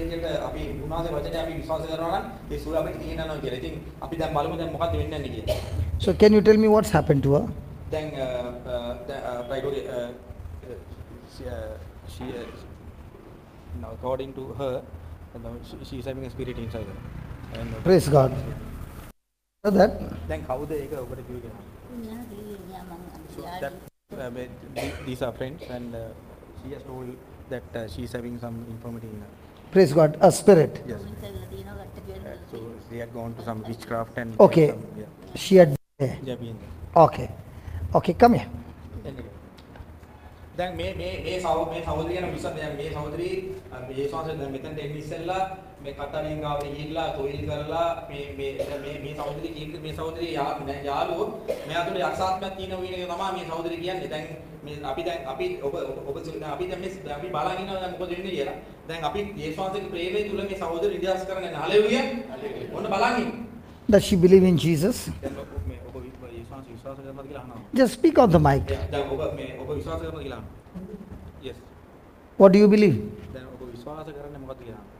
විදිහට අපි උන්වහන්සේ වචනේ අපි විශ්වාස කරනවා නම් ඒ සුවය අපිට තියෙන්න යනවා කියලා. ඉතින් අපි දැන් බලමු දැන් මොකද්ද වෙන්නේ නැහැ කියලා. So can you tell me what's happened to her? දැන් right, okay, she now according to her, she is having a spirit inside her. And Praise God. So that දැන් කවුද ඒක ඔබට කිව්වේ කියලා? So that these are friends, and she has told that she is having some infirmity in her. Praise God, a spirit. Yes. So they had gone to some witchcraft and Okay. some, yeah. She had there. Yeah, been there. Okay. Okay, come here. දැන් මේ මේ මේ සහෝ මේ සහෝදරිය ගැන විශ්වාස දැන් මේ සහෝදරී මේ යේසුස් වහන්සේ දැන් මෙතනට එන්න ඉස්සෙල්ලා මේ කතාලින් ගාවට ගිහිල්ලා තොইল කරලා මේ මේ දැන් මේ මේ සහෝදරිය කියන්නේ මේ සහෝදරිය යාළුවෝ මෙයා තුළ යක්ෂාත්මයක් තියෙනවා කියන එක තමයි මේ සහෝදරිය කියන්නේ. දැන් මේ අපි දැන් අපි ඔබ ඔබ දැන් අපි දැන් මේ දැන් අපි බලන් ඉන්නවා දැන් මොකද වෙන්නේ කියලා. දැන් අපි යේසුස් වහන්සේගේ ප්‍රේමය තුළ මේ සහෝදරිය නිදහස් කරන්න යන හලෙලුයා. ඔන්න බලන් ඉන්න. Does she believe in Jesus? දැන් ඔබ මේ ඔබ යේසුස් වහන්සේ විශ්වාස කරනවද කියලා අහනවා. Just speak on the mic. දැන් ඔබ මේ ඔබ විශ්වාස කරනවද කියලා අහනවා. Yes. What do you believe? දැන් ඔබ විශ්වාස කරන්නේ මොකද්ද කියලා අහනවා.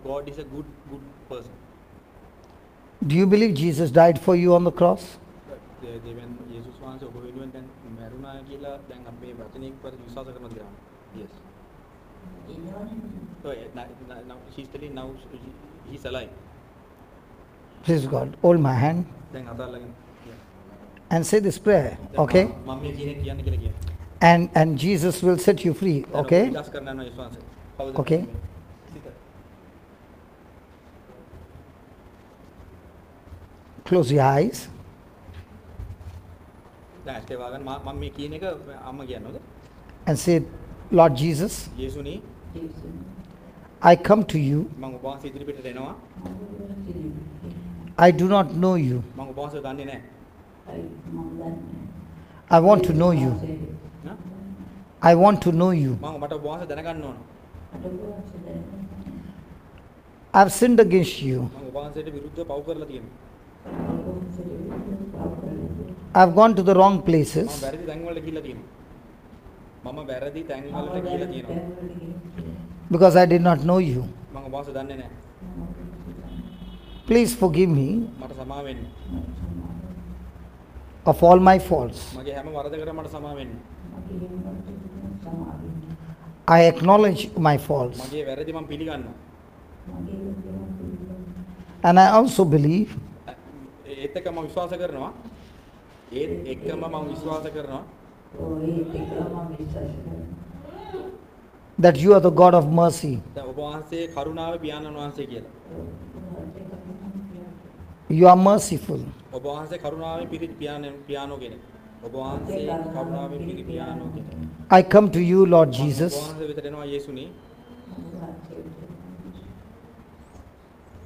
God is a good person. Do you believe Jesus died for you on the cross? දෙවියන් යේසුස් වහන්සේ ඔබ වෙනුවෙන් දැන් මැරුණා කියලා දැන් අපි මේ වචනයෙන් පස්සේ විශ්වාස කරනවද කියලා අහනවා. Yes. So now she's telling now he's alive. Praise God. Hold my hand දැන් අත අල්ලගෙන. And say this prayer, okay? මම මේ කියන එක කියන්න කියලා කියනවා. And Jesus will set you free, දැන් ඔබ okay? නිදහස් කරන්න යනවා යේසුස් වහන්සේ. කවුද? Okay. සිත. Close your eyes. දැන් ඇස් දෙක වහගන්න මම මේ කියන එක අම්මා කියන්න හොඳ. And say, Lord Jesus, යේසුනි, I come to you. මම ඔබ වහන්සේ ඉදිරිපිටට එනවා. I do not know you. මම ඔබ වහන්සේව දන්නේ නැහැ. I want to know you. නා? I want to know you. මම මට ඔබ වහන්සේ දැනගන්න ඕන. I've sinned against you. මම ඔබ වහන්සේට විරුද්ධව පව් කරලා තියෙනවා. I've gone to the wrong මම places. වැරදි තැන් වලට ගිහිල්ලා තියෙනවා. මම වැරදි තැන් වලට ගිහිල්ලා තියෙනවා. Because I did not know you. මම ඔබ වහන්සේ දන්නේ නැහැ. Please forgive me මට සමා වෙන්න. of all my faults. මගේ හැම වරදකටම මට සමා වෙන්න. I acknowledge my faults. මගේ වැරදි මම පිළිගන්නවා. And I also believe ඒත් එක්ක මම විශ්වාස කරනවා. ඒත් එක්කම මම විශ්වාස කරනවා that you are the God of mercy. දැන් ඔබ වහන්සේ කරුණාවේ පියාණන් වහන්සේ කියලා. You are merciful. ඔබ වහන්සේ කරුණාවෙන් පිරි පියාණෝ කෙනෙක්. ඔබ වහන්සේ කරුණාවෙන් පිරි පියාණෝ කෙනෙක්. I come to you, Lord මම ඔබ Jesus. වහන්සේ වෙතට එනවා යේසුනි.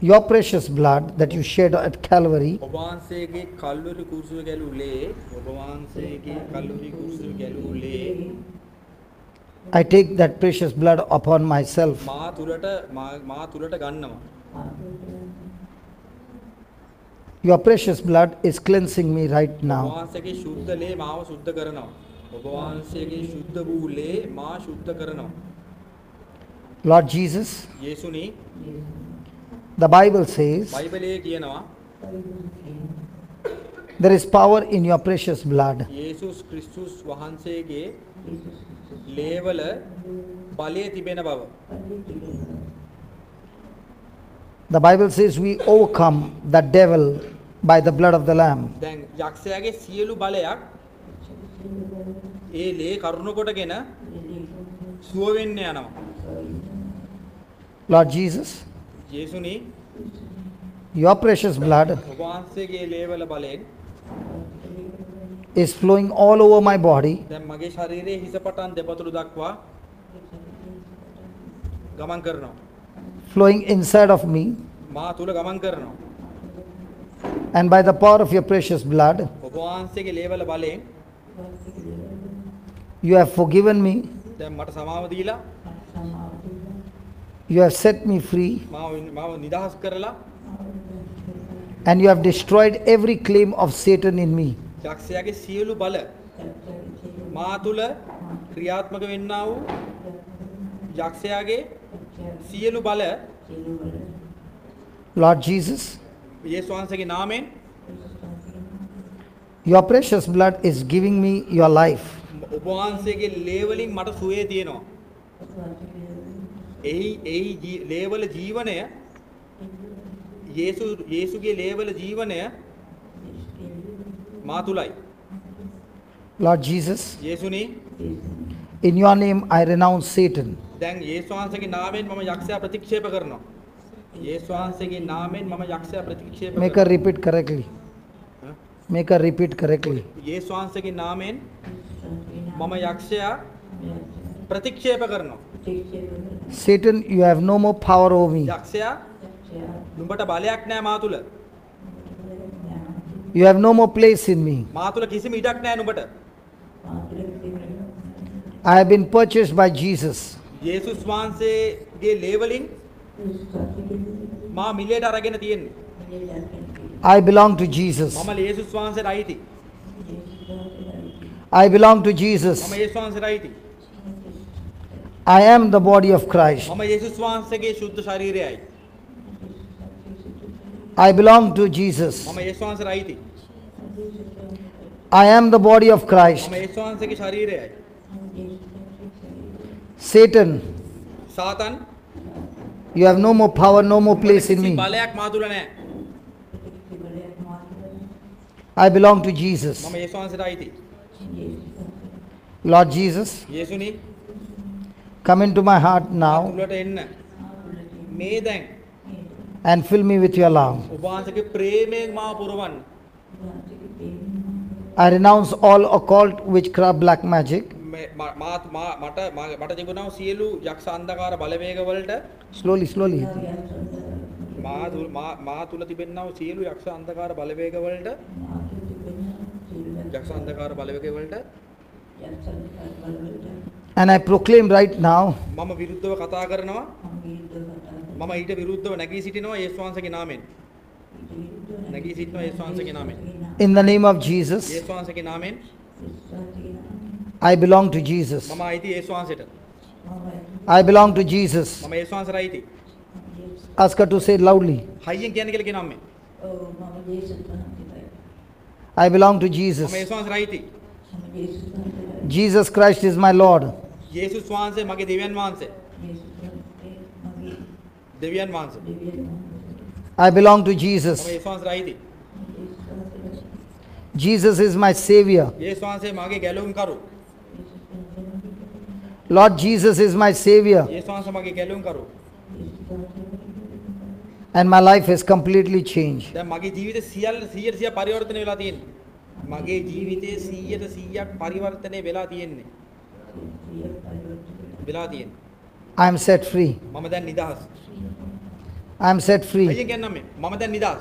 Your precious blood that you shed at Calvary ඔබ වහන්සේගේ කල්වරි කුරුසුවේ ගැලූ ලේ, ඔබ වහන්සේගේ කල්වරි කුරුසුවේ ගැලූ ලේ I take that precious blood upon myself. මා තුලට මා තුලට ගන්නවා. Your precious blood is cleansing me right ඔබ now. වහන්සේගේ ශුද්ධ ලේ මාව සුද්ධ කරනවා. ඔබ වහන්සේගේ ශුද්ධ වූ ලේ මා ශුද්ධ කරනවා. Lord Jesus, යේසුනි, the Bible says බයිබලයේ කියනවා there is power in your precious blood. යේසුස් ක්‍රිස්තුස් වහන්සේගේ ලේවල බලය තිබෙන බව. The Bible says we overcome the devil by the blood of the Lamb. දැන් යක්ෂයාගේ සියලු බලයක් ඒ ලේ කරුණ කොටගෙන සුව වෙන්න යනවා. Lord Jesus, යේසුනි, your precious blood ඔබ වහන්සේගේ ලේවල බලයෙන් is flowing all over my body. දැන් මගේ ශරීරයේ හිස පටන් දෙපතුල දක්වා ගමන් කරනවා. Flowing inside of me, මා තුල ගමන් කරනවා. and by the power of your precious blood, ඔබ වහන්සේගේ ලේවල බලයෙන් you have forgiven me, දැන් මට සමාව දීලා you have set me free, මාව නිදහස් කරලා and you have destroyed every claim of Satan in me. යක්ෂයාගේ සියලු බල මා තුල ක්‍රියාත්මක වෙන්නා වූ යක්ෂයාගේ සියලු බල Lord Jesus, යේසුස් වහන්සේගේ නාමයෙන් your precious blood is giving me your life. ඔබ වහන්සේගේ ලේ වලින් මට සුවය තියෙනවා. එහි එහි ලේවල ජීවනය යේසුගේ ලේවල ජීවනය මා තුලයි. Lord Jesus, යේසුනි, in your name I renounce Satan. දැන් යේසුස් වහන්සේගේ නාමයෙන් මම යක්ෂයා ප්‍රතික්ෂේප කරනවා. යේසුස් වහන්සේගේ නාමයෙන් මම යක්ෂයා ප්‍රතික්ෂේප කරනවා. Make her repeat correctly. Make her repeat correctly. යේසුස් වහන්සේගේ නාමයෙන් මම යක්ෂයා ප්‍රතික්ෂේප කරනවා. Satan, you have no more power over me. යක්ෂයා නුඹට බලයක් නෑ මා තුල. You have no more place in me. මා තුල කිසිම ඉඩක් නෑ නුඹට. I have been purchased by Jesus. යේසුස් වහන්සේගේ ලේ වලින් මා මිලයට අරගෙන තියෙන්නේ. I belong to Jesus. මම යේසුස් වහන්සේට අයිති. I belong to Jesus. මම යේසුස් වහන්සේට අයිති. I am the body of Christ. මම යේසුස් වහන්සේගේ ශුද්ධ ශරීරයයි. I belong to Jesus. මම යේසුස් වහන්සේට අයිති. I am the body of Christ. මම යේසුස් වහන්සේගේ ශරීරයයි. Satan, Satan, you have no more power, no more place in me. බලයක් මා තුල නෑ. I belong to Jesus. මම යේසුස් වහන්සේට අයිති. Lord Jesus, යේසුනි, come into my heart now තුලට එන්න. මේ දැන් and fill me with your love. ඔබ වහන්සේගේ ප්‍රේමයෙන් මාව පුරවන්න. I renounce all occult, witchcraft, black magic. මට තිබුණා සියලු යක්ෂ අන්ධකාර බලවේග වලට. Slowly, slowly. මා තුල තිබෙනා සියලු යක්ෂ අන්ධකාර බලවේග වලට, යක්ෂ අන්ධකාර බලවේග වලට, and I proclaim right now, මම විරුද්ධව කතා කරනවා. මම ඊට විරුද්ධව නැගී සිටිනවා යේසුස් වහන්සේගේ නාමයෙන්. නැගී සිටිනවා යේසුස් වහන්සේගේ නාමයෙන්. In the name of Jesus, යේසුස් වහන්සේගේ නාමයෙන්, I belong to Jesus. මම අයිති යේසුස් වහන්සේට. I belong to Jesus. මම යේසුස් වහන්සේට අයිති. Ask her to say it loudly. හයියෙන් කියන්න කියලා කියනවා අම්මේ. I belong to මම Jesus. යේසුස් වහන්සේට අයිති. Jesus Christ is my Lord. යේසුස් වහන්සේ මගේ දෙවියන් වහන්සේ. දෙවියන් වහන්සේ. I belong to Jesus. මම යේසුස් වහන්සේට අයිති. Jesus is my Savior. යේසුස් වහන්සේ මගේ ගැලවුම්කරු. Lord Jesus is my Savior. යේසුස් වහන්සේ මගේ ගැලවුම්කරු. And my life is completely changed. දැන් මගේ ජීවිතේ සියල්ල 100% පරිවර්තනය වෙලා තියෙන්නේ. මගේ ජීවිතේ 100%ක් පරිවර්තනය වෙලා තියෙන්නේ. වෙලා තියෙන්නේ. I am set free. මම දැන් නිදහස්. I am set free. අයියෙන් කියන්නම් මේ. මම දැන් නිදහස්.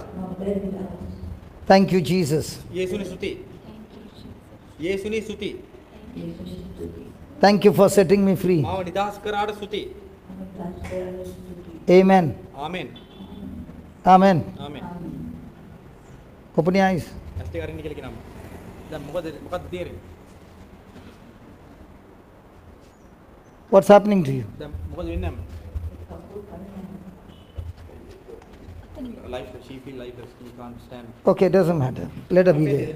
Thank you, Jesus. යේසුනි ස්තුති. යේසුනි ස්තුති. Thank you for setting me free. මාව නිදහස් කරාට ස්තුති. Amen. Amen. Amen. Amen. Open your eyes. ඇස් දෙක අරින්න කියලා කියනවා. දැන් මොකද මොකද්ද තේරෙන්නේ? What's happening to you? දැන් මොකද වෙන්නේ අම්මා? Life, she feel lifeless, she can't stand. Okay, doesn't matter. Let her be there.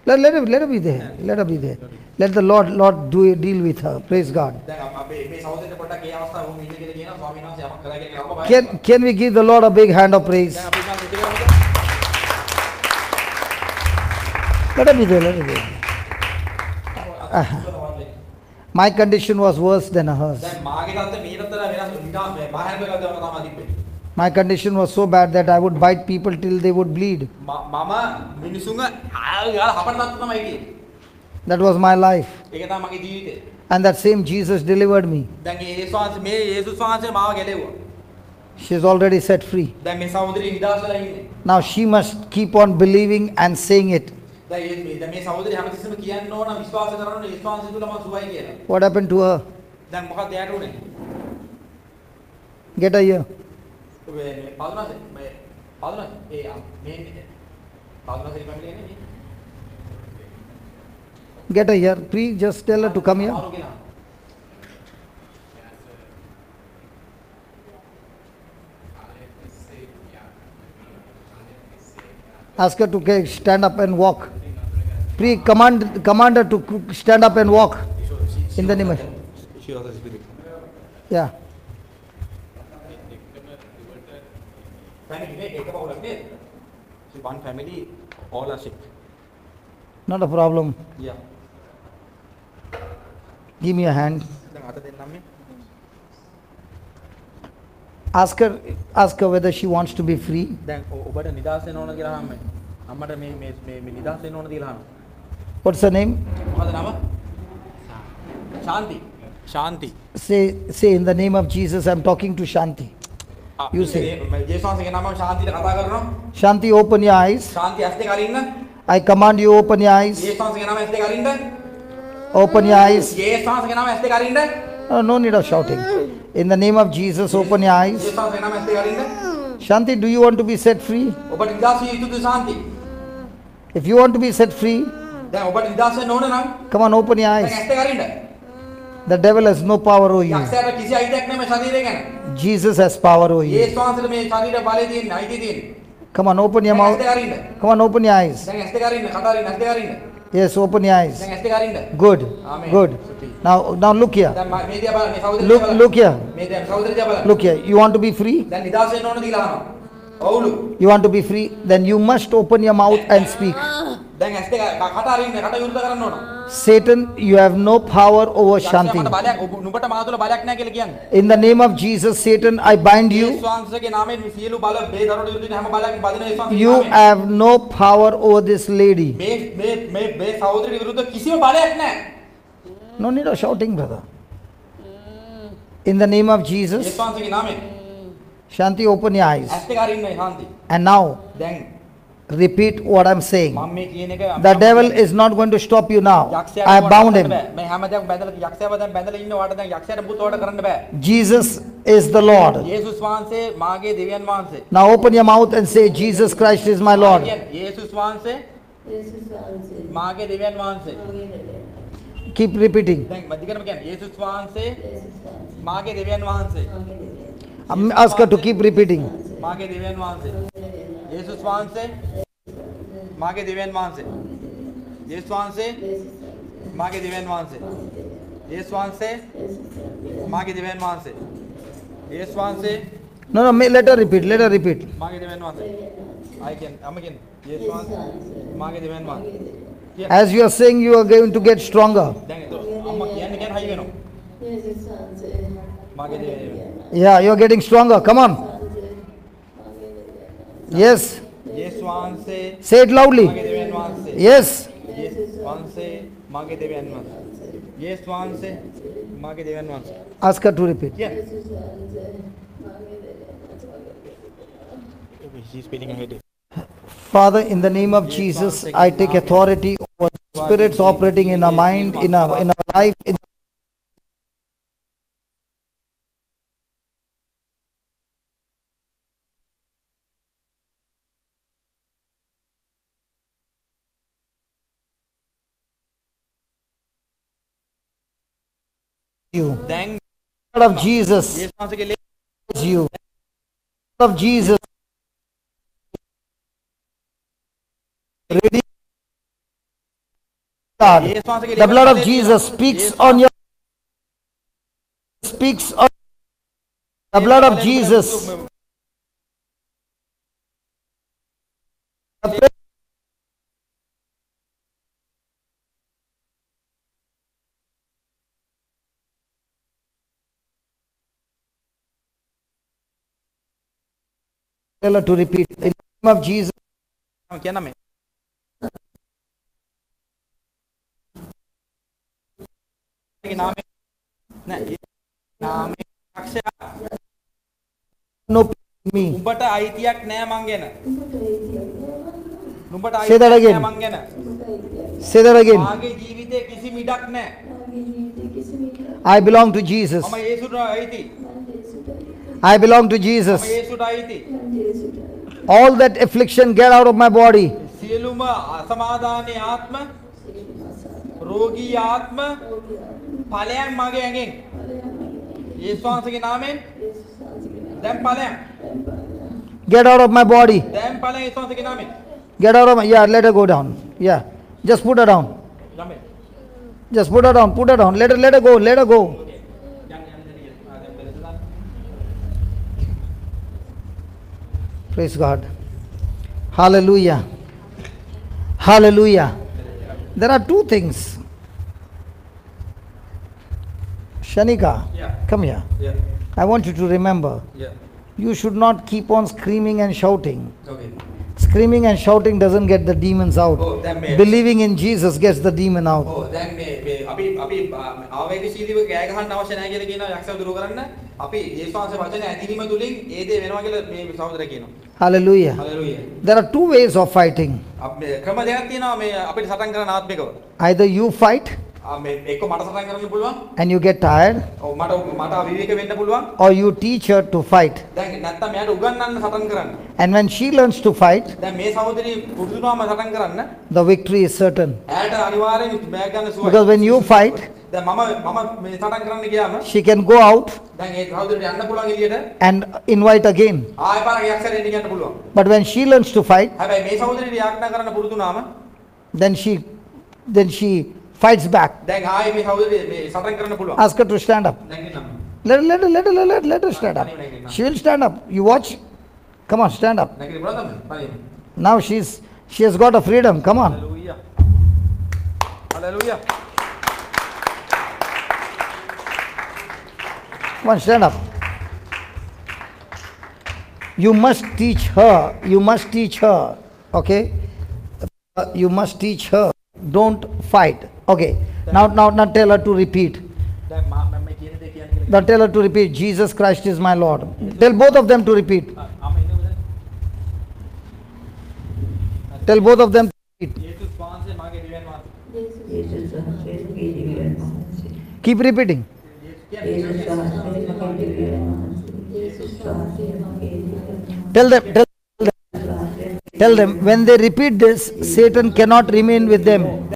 Let Let her be there. Let her be there. Let the Lord do deal with her. Praise God. දැන් අපේ මේ සහෝදරට පොඩ්ඩක් ඒ අවස්ථාව ඔහොම ඉන්න කියලා කියනවා ස්වාමීන් වහන්සේ යමක් කරා කියලා කියනවා. බය Can we give the Lord a big hand of praise? දැන් අපි ඉතින් ඉති කරමුද? Let her be there. Let her be there. My condition was worse than hers. දැන් මාගේ තත්ත්වය මීටත් වඩා වෙනස් නිකන් මේ භයානක වෙලා තමයි තිබ්බේ. My condition was so bad that I would bite people till they would bleed. මම මිනිසුන්ව ආ ගාලා හපන තත්ත්ව තමයි හිටියේ. That was my life. ඒක තමයි මගේ ජීවිතේ. And that same Jesus delivered me. දැන් ඒ යේසුස් වහන්සේ මේ යේසුස් වහන්සේ මාව ගැලෙව්වා. She is already set free. දැන් මේ සහෝදරිය නිදහස් වෙලා ඉන්නේ. Now she must keep on believing and saying it. දැන් මේ දැන් මේ සහෝදරිය හැමතිස්සෙම කියන්න ඕන විශ්වාස කරන්න ඕන යේසුස් වහන්සේ තුල මම සුවයි කියලා. What happened to her? දැන් මොකක්ද එයාට උනේ? Get her here. මේ පාදුනාසේ මේ පාදුනාසේ ඒ මේ පාදුනාසේ ෆැමිලි නේ. Get her here. Please just tell her to come here. අමාරු කෙනා. Ask her to stand up and walk. Pre command her to stand up and walk. In the name of. She also speaking. Yeah. One family, all are sick. Not a problem. Yeah. Give me a hand. Ask her whether she wants to be free. What's her name? Shanti. Shanti. Say in the name of Jesus, I'm talking to Shanti. You say. Shanti, open your eyes. I command you, open your eyes. Open your eyes. Oh, no need of shouting. In the name of Jesus, open your eyes. Shanti, do you want to be set free? If you want to be set free, come on, open your eyes. The devil has no power over you. Jesus has power over you. Come on, open your mouth. Come on, open your eyes. Yes, open your eyes. Good, good. Now look here. Look here. Look here. You want to be free? You want to be free? Then you must open your mouth and speak. Satan, you have no power over Shanti. In the name of Jesus, Satan, I bind you. You have no power over this lady. No need of shouting, brother. In the name of Jesus, Shanti, open your eyes. And now, repeat what I'm saying. The devil is not going to stop you now. I have bound him. Jesus is the Lord. Now open your mouth and say, Jesus Christ is my Lord. Keep repeating. Ask her to keep repeating. No, no, let her repeat. Let her repeat. As you are saying, you are going to get stronger. Yeah, you are getting stronger. Come on. Yes. Say it loudly. Yes. Ask her to repeat. Father, in the name of Jesus, I take authority over spirits operating in our mind, in our life, in you. The blood of Jesus you. The blood of Jesus. Redeem God. The blood of Jesus speaks on your speaks on the blood of Jesus. Tell her to repeat in the name of Jesus. No me. Say that again. Say that again. I belong to Jesus. I belong to Jesus. All that affliction, get out of my body. Get out of my body. Get out of my, yeah, let her go down. Yeah. Just put her down. Just put her down, put her down. Let her go, let her go. Praise God. Hallelujah. Hallelujah. There are two things. Shanika, yeah. Come here. Yeah. I want you to remember. Yeah. You should not keep on screaming and shouting. Okay. Screaming and shouting doesn't get the demons out. Oh, believing in Jesus gets the demon out. Oh, දැන් මේ මේ අපි අපි ආවේගශීලීව කෑ ගහන්න අවශ්‍ය නැහැ කියලා කියනවා යක්ෂව දුරු කරන්න. අපි යේසුස් වහන්සේ වචන ඇතිවීම තුලින් ඒ දේ වෙනවා කියලා මේ සහෝදරයා කියනවා. Hallelujah. Hallelujah. There are two ways of fighting. අපි ක්‍රම දෙකක් තියෙනවා මේ අපිට සටන් කරන්න ආත්මිකව. Either you fight මේ එක්ක මට සටන් කරන්න පුළුවන් and you get tired. ඔව් මට මට අවිවේක වෙන්න පුළුවන්. Or you teach her to fight. දැන් නැත්තම් මෙයාට උගන්වන්න සටන් කරන්න. And when she learns to fight, දැන් මේ සහෝදරිය පුරුදු වුණාම සටන් කරන්න, the victory is certain. ඇයට අනිවාර්යෙන් බෑග් ගන්න සුවයි. Because when you fight, දැන් මම මම මේ සටන් කරන්න ගියාම, she can go out දැන් ඒ සහෝදරියට යන්න පුළුවන් එළියට and invite again. ආයෙ පාරක් යක්ෂයන් එන්න කියන්න පුළුවන්. But when she learns to fight, හැබැයි මේ සහෝදරියට යාඥා කරන්න පුරුදු වුණාම, then she fights back. දැන් ආයෙ මේ සහෝදරිය මේ සටන් කරන්න පුළුවන්. Ask her to stand up. දැන් Let her stand up. She will stand up. You watch. Come on, stand up. Now she has got a freedom. Come on. Hallelujah. Hallelujah. Come on, stand up. You must teach her. You must teach her. Okay? You must teach her. Don't fight. Okay. Now tell her to repeat. Now tell her to repeat, Jesus Christ is my Lord. Tell both of them to repeat. Tell both of them to repeat. Keep repeating. Tell them, when they repeat this, Satan cannot remain with them.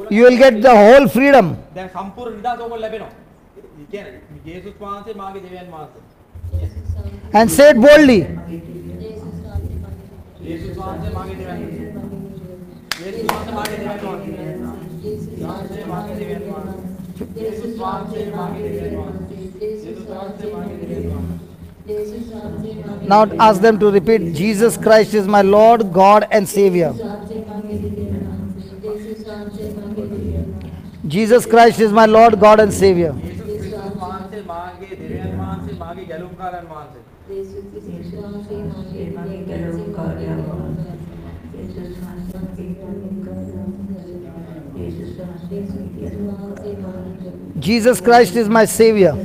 You will get the whole freedom. And say it boldly. Now ask them to repeat, Jesus Christ is my Lord, God and Savior. Jesus Christ is my Lord, God and Savior. Jesus Christ is my Savior.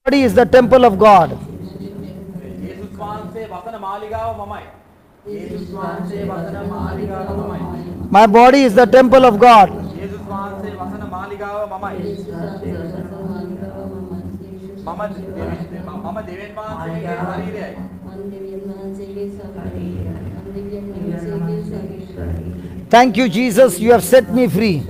Body is the temple of God. My body is the temple of God. Thank you, Jesus, you have set me free.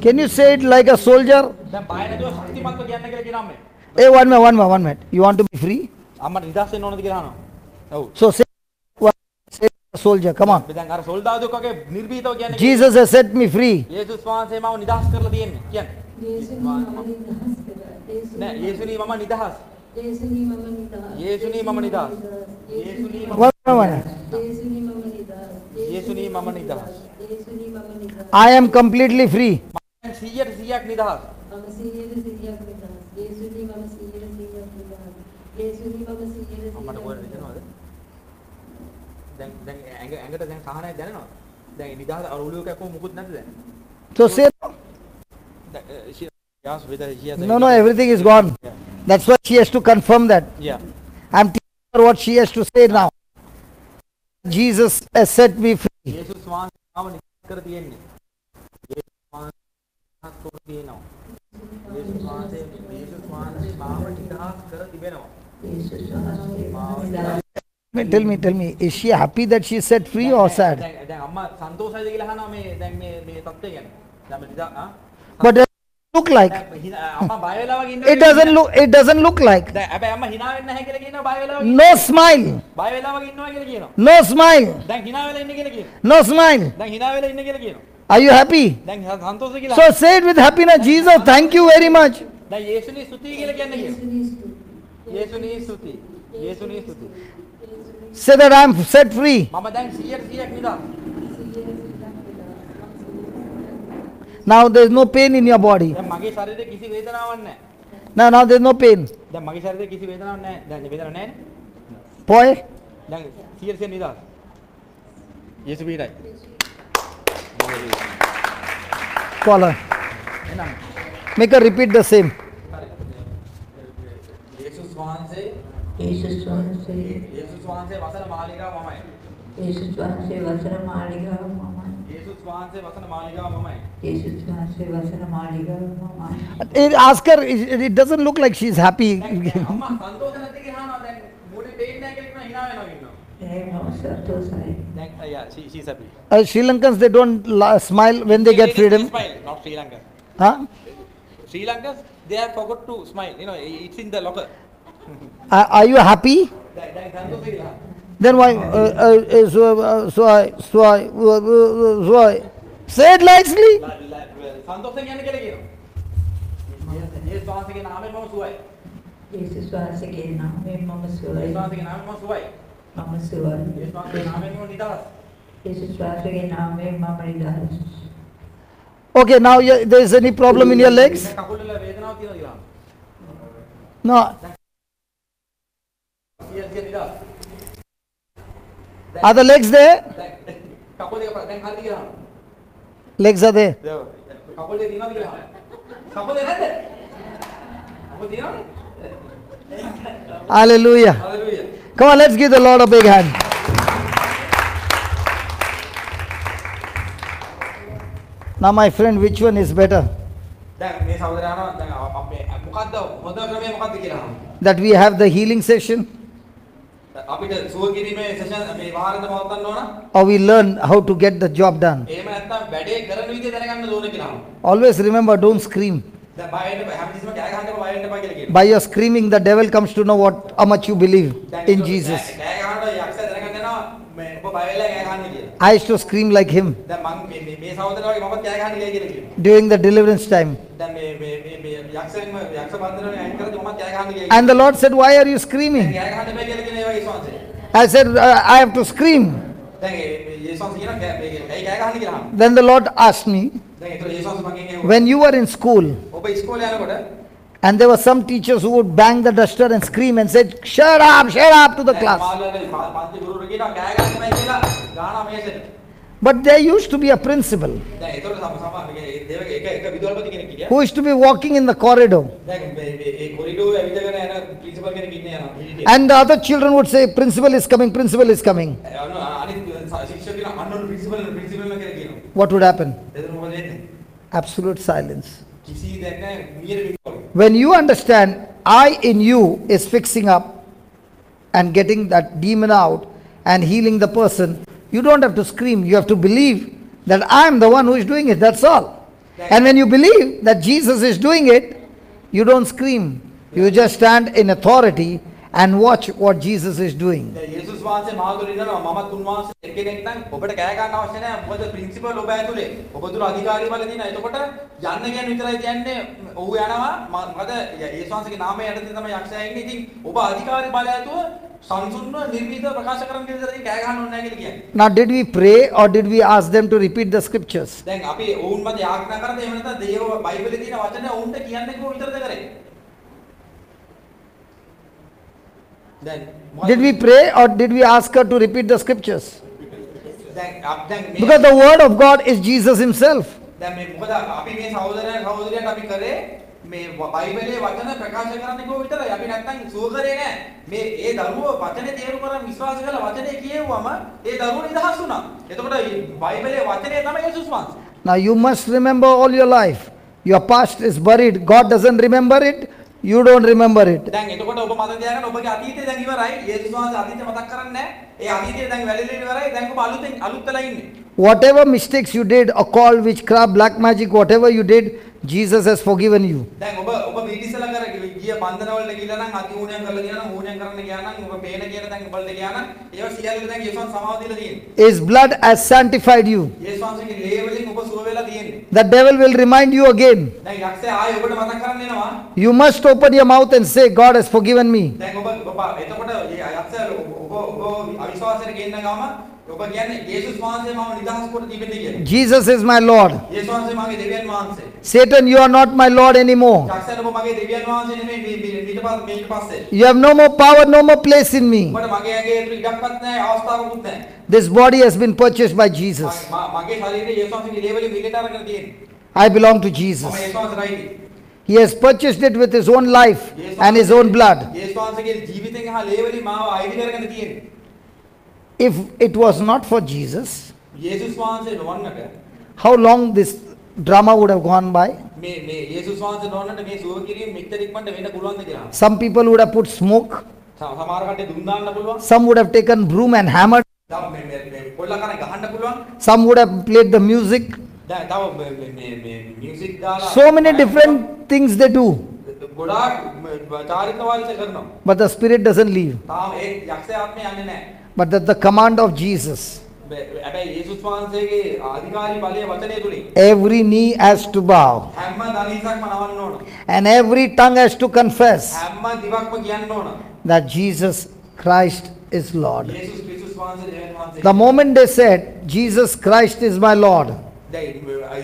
Can you say it like a soldier? Hey, one minute. You want to be free? So say, say soldier, come on. Jesus has set me free. I am completely free. So say no, everything is gone. That's why she has to confirm that. Yeah. I'm teaching her what she has to say now. Jesus has set me free. කර තියෙන්නේ. යේසුස් වහන්සේ කර තියෙනවා. යේසුස් වහන්සේ යේසුස් වහන්සේ මාව නිදහස් කර තිබෙනවා. යේසුස් වහන්සේ මාව නිදහස් Tell me, is she happy that she is set free or sad? දැන් දැන් අම්මා සන්තෝෂයිද කියලා අහනවා මේ දැන් මේ මේ තත්ත්වය ගැන. දැන් මේ නිදා ආ But does it look like? දැන් අම්මා බය වෙලා වගේ ඉන්නවා. It doesn't look like. දැන් හැබැයි අම්මා හිනා වෙන්නේ නැහැ කියලා කියනවා බය වෙලා වගේ. No smile. බය වෙලා වගේ ඉන්නවා කියලා කියනවා. No smile. දැන් හිනා වෙලා ඉන්නේ කියලා කියනවා. No smile. දැන් හිනා වෙලා ඉන්නේ කියලා කියනවා. Are you happy? දැන් සන්තෝෂ කියලා. So say it with happiness, Jesus, thank you very much. දැන් යේසුනි ස්තුතියි කියලා කියන්න කියනවා. යේසුනි ස්තුතියි. යේසුනි ස්තුතියි. Say that I am set free. මම දැන් 100ට 100ක් නිදහස්. Now there is no pain in your body. දැන් මගේ ශරීරේ කිසි වේදනාවක් නැහැ. Now there is no pain. දැන් මගේ ශරීරේ කිසි වේදනාවක් නැහැ. දැන් වේදනාවක් නැහැ නේ. Boy, දැන් 100 100 නිදහස්. යේසු පිහිටයි. Call her. එහෙනම් Make her repeat the same. හරි. යේසුස් වහන්සේ යේසුස් වහන්සේ යේසුස් වහන්සේ වසන මාලිගාව මමයි. යේසුස් වහන්සේ වසන මාලිගාව මමයි. යේසුස් වහන්සේ වසන මාලිගාව මමයි. යේසුස් වහන්සේ වසන මාලිගාව මමයි. Ask her, it doesn't look like she's happy. දැන් අම්මා සන්තෝෂ නැති කියලා අහනවා දැන් මූණේ පේන්නේ නැහැ කියලා කියනවා හිනා වෙනවා ඉන්නවා. දැන් මම සන්තෝෂයි. දැන් yeah, she's happy. Sri Lankans, they don't smile when they get freedom. Smile, not Sri Lanka. Huh? Sri Lankans, they have forgot to smile. It's in the locker. Are you happy? දැන් දැන් සන්තෝෂ කියලා. Then why? So, so I, so I, so I. Say it nicely. සන්තෝෂෙන් යන්න කියලා කියනවා. යේසුස් වහන්සේගේ නාමයෙන් මම සුවයි. යේසුස් වහන්සේගේ නාමයෙන් මම සුවයි. යේසුස් වහන්සේගේ නාමයෙන් මම සුවයි. මම සුවයි. යේසුස් වහන්සේගේ නාමයෙන් මම නිදහස්. යේසුස් වහන්සේගේ නාමයෙන් මම නිදහස්. Okay, now you, there is any problem in your legs? දැන් කකුල් වල වේදනාවක් තියෙනවා කියලා. No. සිය සිය නිදහස්. Are the legs there? දැන් කකුල් දෙක දැන් හරිද කියලා. Legs are there. කකුල් දෙක තියෙනවද කියලා. කකුල් දෙක නැද්ද? කකුල් තියෙනවද? Hallelujah. Hallelujah. Come on, let's give the Lord a big hand. Now, my friend, which one is better? දැන් මේ සහෝදරයා අහනවා දැන් අපේ මොකද්ද හොඳ ක්‍රමය මොකද්ද කියලා අහනවා. That we have the healing session අපිට සුව කිරීමේ සෙෂන් මේ වාරද පවත්වන්න ඕන. Or we learn how to get the job done? එහෙම නැත්නම් වැඩේ කරන විදිය දැනගන්න ඕන කියලා අහනවා. Always remember, don't scream. දැන් බය වෙන්න එපා. හැමතිස්සෙම කෑ ගහන්න එපා, බය වෙන්න එපා කියලා කියනවා. By your screaming, the devil comes to know what how much you believe දැන් in ඒක Jesus. කෑ ගහනකොට යක්ෂයා දැනගන්න යනවා මේ ඔබ බය වෙලා කෑ ගහන්නේ කියලා. I used to scream like him දැන් මං මේ මේ මේ සහෝදරයා වගේ මමත් කෑ ගහන්න ගියා කියලා කියනවා. During the deliverance time. දැන් මේ මේ මේ මේ යක්ෂයන්ම යක්ෂ බන්ධනවලින් අයින් කරද්දි මමත් කෑ ගහන්න ගියා. And the Lord said, "Why are you screaming?" දැන් කෑ ගහන්න එපා කියලා කියන ඒ වගේ යේසුස් වහන්සේ. I said, "I have to scream." දැන් ඒ මේ යේසුස් වහන්සේ කියනවා කෑ මේ ඇයි කෑ ගහන්නේ කියලා අහනවා. Then the Lord asked me, දැන් ඒතර යේසුස් වහන්සේ මගෙන් ඇහුවා. "When you were in school, ඔබ ඉස්කෝලේ යනකොට and there were some teachers who would bang the duster and scream and said, 'Shut up, shut up,' to the දැන් class. සමහරවෙලාවට පන්ති ගුරුවරු කියනවා කෑ ගහන්න එපා කියලා ගානවා මේසෙට. But there used to be a principal දැන් ඒතර සම සම මේ දේව එක එක විදුහල්පති කෙනෙක් හිටියා. Who used to be walking in the corridor. දැන් මේ මේ ඒ කොරිඩෝවේ ඇවිදගෙන යන ප්‍රින්සිපල් කෙනෙක් ඉන්නේ යනවා. හිටියේ. And the other children would say, 'Principal is coming, principal is coming.' අන්න අනිත් ශික්ෂක කියනවා අන්න ඔන්න ප්‍රින්සිපල් ප්‍රින්සිපල් කියලා කියනවා. What would happen? එතන මොකද වෙන්නේ? Absolute silence. කිසි දෙයක් නැහැ මියර බිම. When you understand I in you is fixing up and getting that demon out and healing the person, you don't have to scream. You have to believe that I am the one who is doing it. That's all. And when you believe that Jesus is doing it, you don't scream. You just stand in authority and watch what Jesus is doing. දැන් යේසුස් වහන්සේ මා තුළ ඉන්නවා මමත් උන්වහන්සේ එක්කෙනෙක් නම් ඔබට කෑ ගන්න අවශ්‍ය නැහැ මොකද ප්‍රින්සිපල් ඔබ ඇතුලේ ඔබ තුළ අධිකාරිය බල තියෙනවා එතකොට යන්න කියන විතරයි කියන්නේ ඔහු යනවා මොකද යේසුස් වහන්සේගේ නාමය යටතේ තමයි යක්ෂයා ඉන්නේ ඉතින් ඔබ අධිකාරී බලය ඇතුව සංසුන්ව නිර්භීතව ප්‍රකාශ කරන්න කියන විතරයි කෑ ගහන්න ඕනේ නැහැ කියලා කියන්නේ. Now, did we pray or did we ask them to repeat the scriptures? දැන් අපි ඔවුන් මත යාඥා කරද්දී එහෙම නැත්නම් දේව බයිබලේ තියෙන වචන ඔවුන්ට කියන්න කිව්ව විතරද කරේ? දැන් මොකද Did we pray or did we ask her to repeat the scriptures? දැන් දැන් මේ Because the word of God is Jesus himself. දැන් මේ මොකද අපි මේ සහෝදරයන් සහෝදරියන්ට අපි කරේ මේ බයිබලයේ වචන ප්‍රකාශ කරන්න කිව්ව විතරයි. අපි නැත්තම් සුව කරේ නෑ. මේ ඒ දරුවෝ වචනේ තේරුම් අරන් විශ්වාස කරලා වචනේ කියෙව්වම ඒ දරුවෝ නිදහස් වුණා. එතකොට බයිබලයේ වචනේ තමයි යේසුස් වහන්සේ. Now you must remember all your life. Your past is buried. God doesn't remember it. You don't remember it. දැන් එතකොට ඔබ මතක තියාගන්න ඔබගේ අතීතය දැන් ඉවරයි. යේසුස් වහන්සේ අතීතය මතක් කරන්නේ නෑ. ඒ අතීතය දැන් වැළලීලා ඉවරයි. දැන් ඔබ අලුතෙන් අලුත් වෙලා ඉන්නේ. Whatever mistakes you did, occult, witchcraft, black magic, whatever you did, Jesus has forgiven you. දැන් ඔබ ඔබ ඊට ඉස්සෙල්ලා කර ගිය බන්ධන වලට ගිහලා නම් අති ඌණයන් කරලා තියෙනවා නම් ඌණයන් කරන්න ගියා නම් ඔබ පේන කියන තැන් වලට ගියා නම් ඒවා සියල්ල දැන් යේසුස් වහන්සේ සමාව දීලා තියෙන්නේ. His blood has sanctified you. යේසුස් වහන්සේගේ ලේ වලින් ඔබ සුව වෙලා තියෙන්නේ. The devil will remind you again. දැන් යක්ෂයා ආයෙ ඔබට මතක් කරන්න එනවා. You must open your mouth and say, God has forgiven me. දැන් ඔබ ඔබ එතකොට ඒ යක්ෂයා ඔබ ඔබ අවිශ්වාසයට ගෙන්න ගම ඔබ කියන්නේ යේසුස් වහන්සේ මාව නිදහස් කොට තිබෙන්නේ කියලා. Jesus is my Lord. යේසුස් වහන්සේ මගේ දෙවියන් වහන්සේ. Satan, you are not my Lord anymore. යක්ෂයාට ඔබ මගේ දෙවියන් වහන්සේ නෙමෙයි මේ මේ ඊට පස්සේ මේක පස්සේ. You have no more power, no more place in me. ඔබට මගේ ඇඟේ ඇතුළේ ඉඩක්වත් නැහැ, අවස්ථාවකුත් නැහැ. This body has been purchased by Jesus. මගේ ශරීරය යේසුස් වහන්සේගේ ලේ වලින් මිලට අරගෙන තියෙන්නේ. I belong to මම Jesus. යේසුස් වහන්සේට අයිති. He has purchased it with his own life and his own blood. යේසුස් වහන්සේගේ ජීවිතෙන් හා ලේ වලින් මාව අයිති කරගෙන තියෙන්නේ. If it was not for Jesus, යේසුස් වහන්සේ නොවන්නට how long this drama would have gone by? මේ මේ යේසුස් වහන්සේ නොවන්නට මේ සුව කිරීම මෙච්චර ඉක්මනට වෙන්න පුළුවන්ද කියලා. Some people would have put smoke. සමහර කට්ටිය දුම් දාන්න පුළුවන්. Some would have taken broom and hammered. තව මේ මේ මේ කොල්ල කරන් ගහන්න පුළුවන්. Some would have played the music. දැන් තව මේ මේ මේ මේ මියුසික් දාලා So many different things they do. ගොඩාක් චාරිත්‍ර වාරිත්‍ර කරනවා. But the spirit doesn't leave. තාම ඒ යක්ෂ ආත්මය යන්නේ නැහැ. But at the command of Jesus, හැබැයි යේසුස් වහන්සේගේ අධිකාරී බලය වචනය තුලින් every knee has to bow හැම දණහිසක්ම නවන්න ඕන. and every tongue has to confess හැම දිවක්ම කියන්න ඕන. that Jesus Christ is Lord. යේසුස් ක්‍රිස්තුස් වහන්සේ දෙවියන් වහන්සේ. The moment they said, Jesus Christ is my Lord, දැන්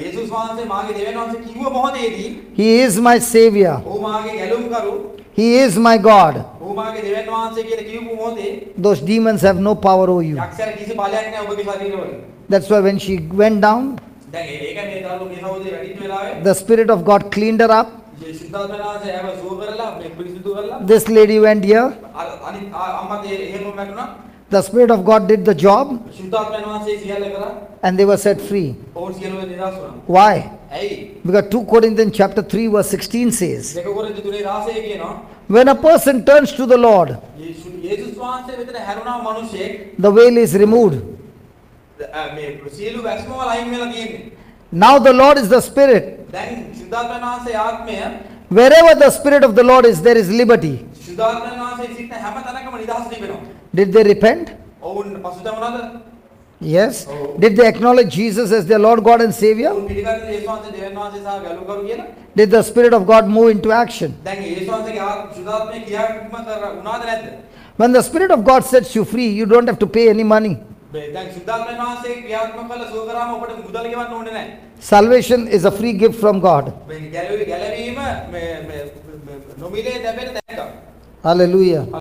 යේසුස් වහන්සේ මාගේ දෙවියන් වහන්සේ කිව්ව මොහොතේදී He is my Savior, ඔහු මාගේ ගැලවුම්කරු, He is my God, ඔහු මාගේ දෙවියන් වහන්සේ කියලා කියපු මොහොතේ those demons have no power over you. යක්ෂයාට කිසි බලයක් නැහැ ඔබගේ ශරීරවල. That's why when she went down, දැන් ඒක මේ දරුවෝ මේ සහෝදරිය වැඩිච්ච වෙලාවේ the Spirit of God cleaned her up. ශුද්ධාත්මයන් වහන්සේ ඇව සුව කරලා මේ පිරිසිදු කරලා This lady went here. අර අනිත් අම්මත් එහෙම වැටුණා. The Spirit of God did the job ශුද්ධාත්මයන් වහන්සේ සියල්ල කරා. and they were set free. ඔවුන් සියලුම නිදහස් වුණා. Why? ඇයි? Because 2 Corinthians chapter 3 verse 16 says, 2 කොරින්ති 3:16 කියනවා when a person turns to the Lord, යේසුස් වහන්සේ වෙතට හැරුණා මිනිසෙක් the veil is removed. මේ සියලු වැස්මවල අයින් වෙලා තියෙන්නේ. Now the Lord is the Spirit. දැන් ශුද්ධාත්මයන් වහන්සේ ආත්මය Wherever the Spirit of the Lord is, there is liberty. ශුද්ධාත්මයන් වහන්සේ සිටින හැම තැනකම නිදහස තිබෙනවා. Did they repent? ඔවුන් පසුතැවුණාද? Yes. Oh. Did they acknowledge Jesus as their Lord God and Savior? ඔවුන් පිළිගත්තද යේසුස් වහන්සේ දෙවියන් වහන්සේ සහ ගැලවුම්කරු කියලා? Did the Spirit of God move into action? දැන් යේසුස් වහන්සේගේ ශුද්ධාත්මය ක්‍රියාත්මක වුණාද නැද්ද? When the Spirit of God sets you free, you don't have to pay any money. දැන් ශුද්ධාත්මයන් වහන්සේ ක්‍රියාත්මක කරලා සුව කරාම ඔබට මුදල් ගෙවන්න ඕනේ නැහැ. Salvation is a free gift from God. මේ ගැලවීම මේ මේ නොමිලේ ලැබෙන තෑග්ගක්. Hallelujah.